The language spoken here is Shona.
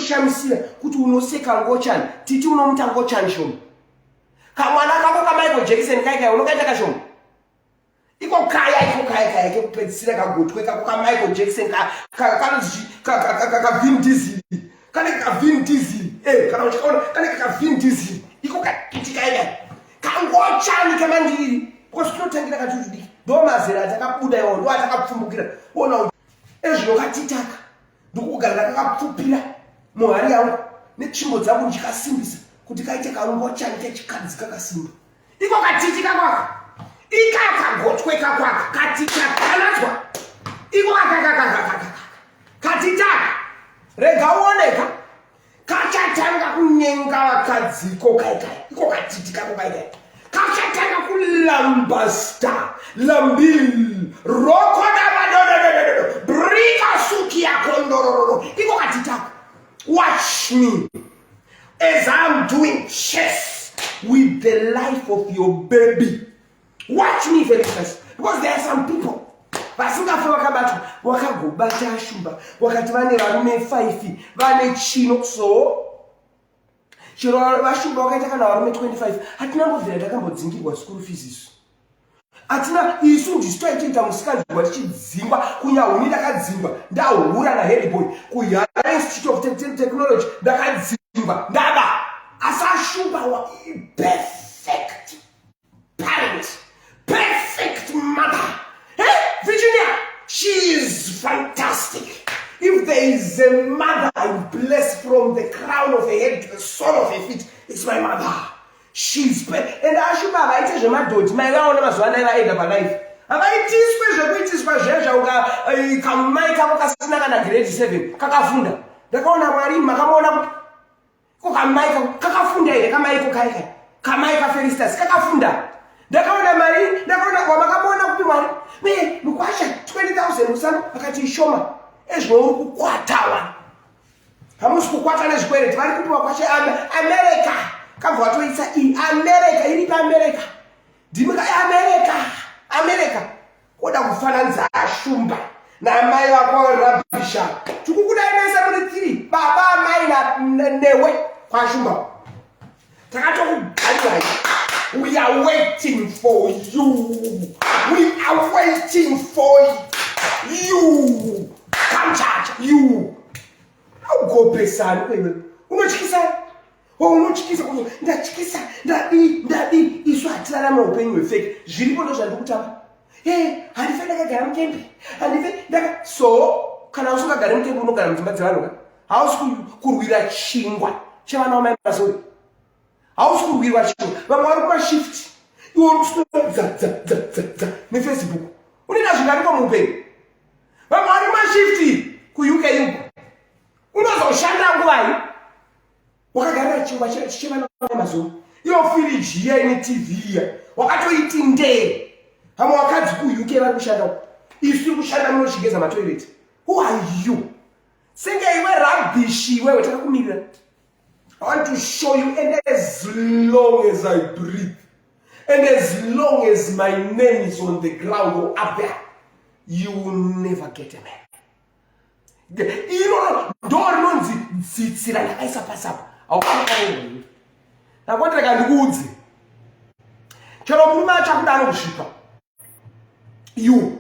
Ndinotoshamisira kuti unoseka ngochani. Titi unomuta ngochani shoma. Kamwana kako kaMichael Jackson kai kai unokaita kashoma. Iko kaya iko kaya kaya kekupedzisira kagotwe kako kaMichael Jackson ka ka kanonzi ka ka ka ka Vin Diesel. Kanenge ka Vin Diesel. Eh kana uchikaona kanenge ka Vin Diesel. Iko katiti kaya kai. Kangochani kemandiri. Because tinotangira katiri tudiki. Ndo mazera atakabuda iwawo ndo atakapfumbukira. Ona ezvino katitaka. Ndikugara ndakakapfupira muhari yangu netsvimbo dzangu ndichikasimbisa kuti kaite kangochani kechikadzi kakasimba. Iko katiti kakwaka. Ikaka gotwe kakwaka katita kanadzwa. Iko kakakakakaka. Katita. Rega uoneka. Kachatanga kunyenga vakadzi iko kaikai. Iko katiti kako kaikai. Kachatanga kulambasta. Lambil. Roko davadododododo. Brika suki yakondororo. Iko katitaka. Watch me. As I'm doing chess with the life of your baby. Watch me very fast. Because there are some people vasingafe vakabatwa wakagobata ashumba wakati vane varume 5 vane chino so chero vashumba wakaita kana varume 25 hatina mbobvira takambodzingirwa school fees isu hatina isu ndisu taitoita musikanzwa tichidzingwa kunyahuni ndakadzingwa ndahura naheadboy kuHarare Institute of Technology ndakadzingwa ndaba asi ashumba wa perfect parent perfect mother. Hey, Virginia, she is fantastic. If there is a mother I bless from the crown of her head to the sole of her feet, it's my mother. She's and ashumba havaite zvemadhodhi mai vaona mazuva anai vaenda palife havaitiswe zvekuitiswa zvezva uka kamai kako kasina kana grade 7 kakafunda. Ndakaona Mwari makamuona kupi ko kamai kako kakafunda here? Kamai ko kai kai kamai kaFelistas kakafunda. Ndakaona mari ndakaona wamakamuona kupi Mwari me mukwasha 20,000 musano akati ishoma ezvino uri kukwatawa hamusi kukwata nezvikwereti vari kupi vakwasha America kabva watoisa i America iri paAmerica ndimi America America koda kufananidza ashumba namai vako rabhisha tikukudai mese muri tiri baba amai newe kwashumba takatokugarirai. We are waiting for you. We are waiting for you. Come charge you. Augopesani kwewe unotyisa unotyisa ndatyisa ndadii ndadii isu hatirarama upenyu hwefake zviripo ndo zvandiri kutamba e handife ndakagara mukembi handife ndaka so kana usingagari mukembi unogara mudzimba dzevanhu ka hausi kurwira chingwa chevana vamai Mazori hausi kurwirwa chingwa vamwe vari kumashift iwe uri kuswera dza dza dza dza dza neFacebook unoita zvingariko muupenyu vamwe vari kumashift kuUK uko unozoshanda nguvai wakagarira chingwa chevana vamai iyo firiji iya ine TV iya wakatoiti ndee vamwe vakadzi kuUK vari kushanda isu tiri kushanda munochigeza matoilet. Who are you senge iwe rubbish iwewe takakumirira. I want to show you, and as long as I breathe and as long as my name is on the ground or up there, you will never get a man. Iroro ndo rinonzi dzitsi randakaisa pasapa haukaaiwe nakwati ndikuudze chero murume achakuda anokusvipa you.